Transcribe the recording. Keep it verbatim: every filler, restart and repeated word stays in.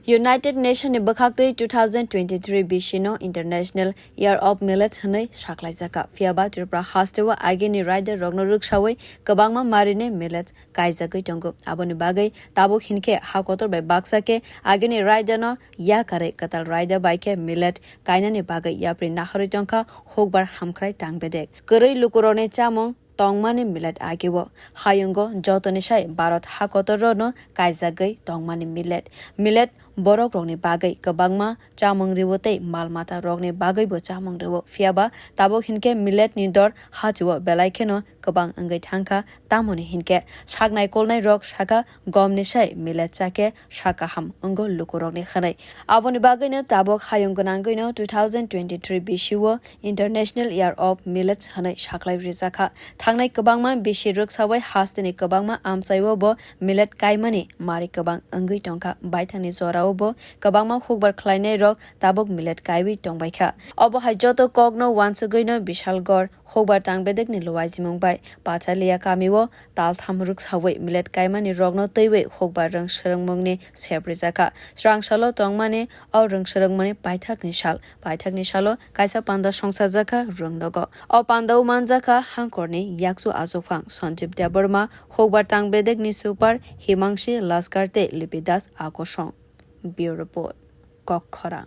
United Nation ni bwkhaktwi two thousand twenty-three bisi no International Year of Millet hwnwi saklaijakha. Phiyaba Tripura hasteo agini raida rokno rwksawi kwbangma marini millet kaijagwi tongo. Aboni bagwi tabuk hinkhe ha kotor bai baksa khe agini raida no yakarwi kwtal raida bai khe millet kainani bagwi yapri naharwi tongkha hukbar hamkrai tang bedek. Kwrwi lukurokni chamung tongmani millet agio. Hayungo jotoni sai Bharat hakotorno kaijagwi tongmani millet. Millet borokrokni bagwi kwbangma chamung rwo tei mal mata rokni bagwibo chamung rwo. Phiyaba tabuk hinkhe millet ni dor hachio belai kheno kwbang wngwi thangkha, tamoni hinkhe saknai kolnai rok sakha gomni sai millet chakhe sa kaham wngo lukurokni hwnwi. Aboni bagwino tabuk hayung gwnangwino two thousand twenty-three bisio International Year of Millets hwnwi saklai rijakha. Thangnai kwbangma bisi rwksawi hasteni kwbangma amchaio bo millet kaimani mari kwbang wngwi tongkha. Baithangni jorao bo kwbangma hukbar khlainai rok tabuk millet kaiwi tongbaikha. Obo hai joto kokno wansugwino Bishalgarh hukbar tang bedekni luaijimung bai Pachalia kamio taltham rwksawi millet kaimani rokno twiwi hukbar rwng swrwngmungni sep rijakha. Swrangsalo tongmani o rwng swrwngmani paithakni sal. Paithakni salo kaisa panda songsajakha rwng nogo. O pandao manjakha hangkorni yakchu achukphang Sanjib Debbarma, hukbar tang bedekni super Himangshi Laskar tei Lipi Das Akosong. Bureau Report, Kokkhorang.